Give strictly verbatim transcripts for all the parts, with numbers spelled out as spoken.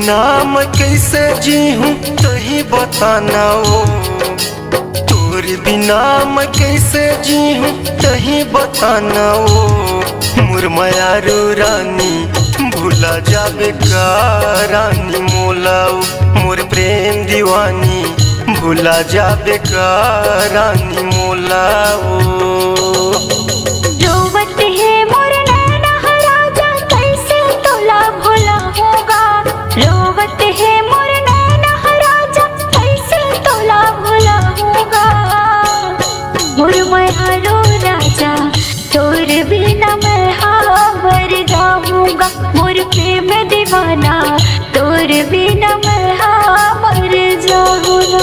नाम कैसे जीहूँ तही बताना ओ, तोर बिना मैं कैसे जीहूँ तही बताना ओ। मोर मयारू रानी भुला जाबे का रानी मोला ओ, मोर प्रेम दीवानी भुला जाबे का रानी मोला ओ। रोवत हे मोर नैना ह राजा, कैसे तोला भुलाहूँ गा। रोवत हे मोर नैना ह राजा, कैसे तोला भुलाहूँ गा। मोर मयारू राजा, तोर बिना मैं हा मर जाहूँ गा। मोर प्रेम दीवाना, तोर बिना मैं हा मर जाहूँ गा।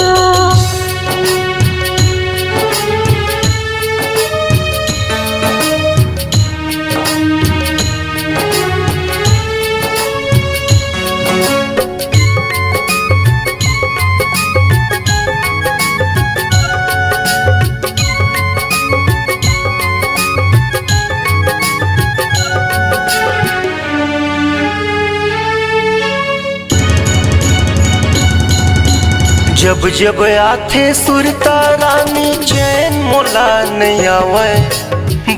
जब जब आथे सुरता रानी, चैन मोला नइ आवय।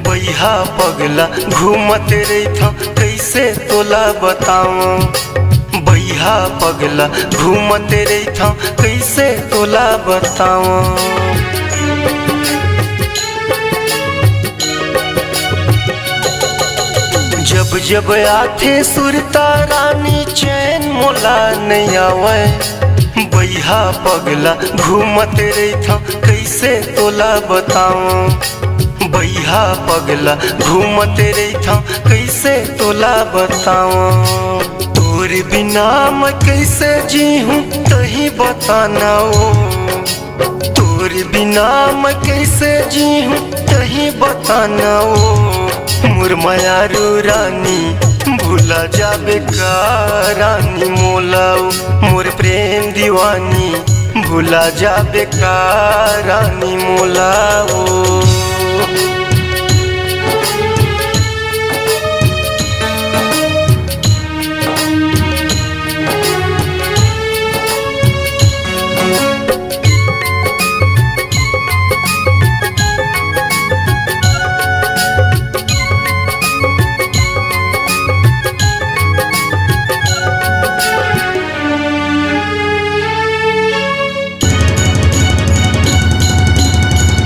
बइहा पगला घूमत रहिथंव, कइसे तोला बतावंव। बइहा पगला घूमत रहिथंव, कइसे तोला बतावंव। जब जब आथे सुरता रानी, चैन मोला नइ आवय। बइहा पगला घूमत रहिथंव, कइसे तोला बतावंव। बइहा पगला घूमत रहिथंव, कइसे तोला बतावंव। तोर बिना मैं कइसे जीहूँ तही बताना ओ। तोर बिना मैं कइसे जीहूँ तही बताना ओ। मोर मयारू रानी भुला जाबे का रानी मोला ओ। मोर प्रेम दीवानी भुला जाबे का रानी मोला ओ।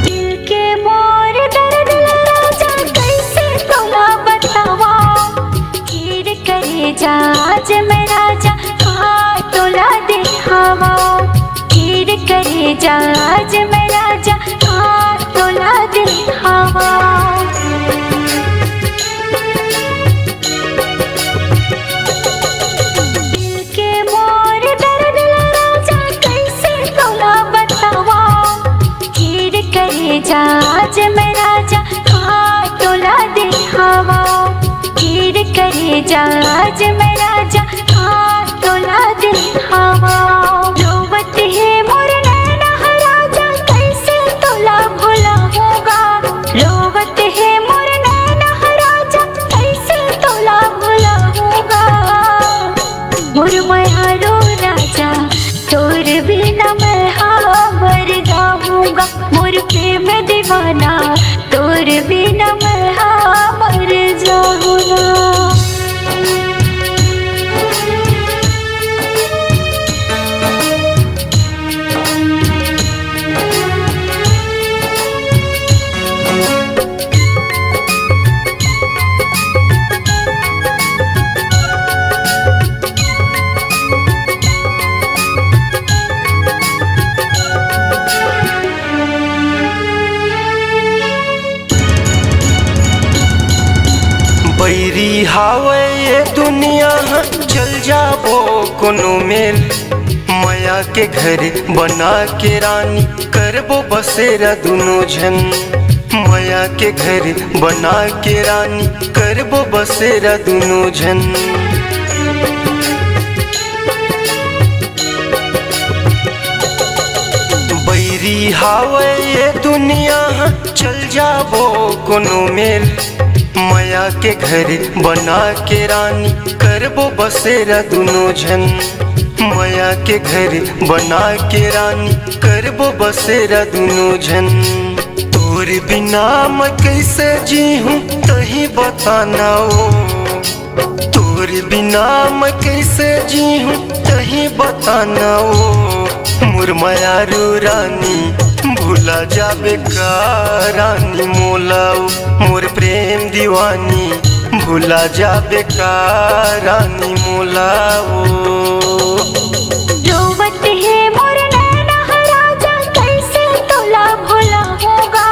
दिल के मोर दर्द ला राजा, कइसे तोला बतावंव। चीर करेजा आज मैं राजा, हाथ तोला देखावंव। चीर करेजा आज मैं राजा, हाथ तोला देखावंव। दिल के मोर दर्द ला राजा, कइसे तोला बतावंव। चीर करेजा आज मैं राजा, हाथ तोला देखावंव। चीर करेजा आज मैं राजा, हाथ तोला देखावंव। रोवत हे मोर नैना ह राजा, कइसे तोला भुलाहूँ गा। रोवत हे मोर नैना ह राजा, कइसे तोला भुलाहूँ गा। मोर मयारू राजा, तोर बिना मैं हा मर जाहूँ गा। मोर प्रेम दीवाना, तोर बिना मैं हा मर जाहूँ गा। बैरी हावय ये दुनिया ह, चल जाबो कोनो मेर। मया के घर बना के रानी, करबो बसेरा दुनो झन। मया के घर बना के रानी, करबो बसेरा दुनो झन। बैरी हावय ये दुनिया ह, चल जाबो कोनो मेर। मया के घर बना के रानी, करबो बसेरा दुनो झन। मया के घर बना के रानी, करबो बसेरा दुनो झन। तोर बिना मैं कैसे जीहूँ, तही बताना ओ। तोर बिना मैं कैसे जीहूँ, तही बताना ओ। मोर मयारू रानी, भुला जाबे का रानी मोला ओ। मोर प्रेम दीवानी, भुला जाबे का रानी मोला ओ। रोवत हे मोर नैना राजा, कैसे तोला भुलाहूँगा।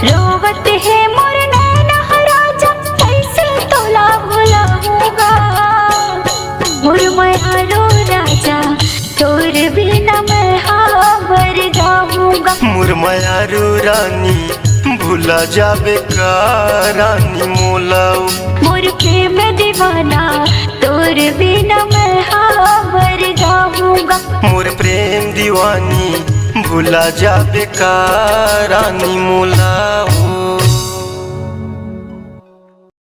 रोवत हे मोर नैना राजा, कैसे तोला भुलाहूँगा। मोर मयारू राजा, तोर बिना मैं हा मर जाहूँगा। मोर मयारू रानी, भुला जाबे का रानी मोला ओ। मोर प्रेम दीवाना, तोर बिना मैं हा मर जाहूँगा। मोर प्रेम दीवानी, भुला जाबे का रानी मोला ओ।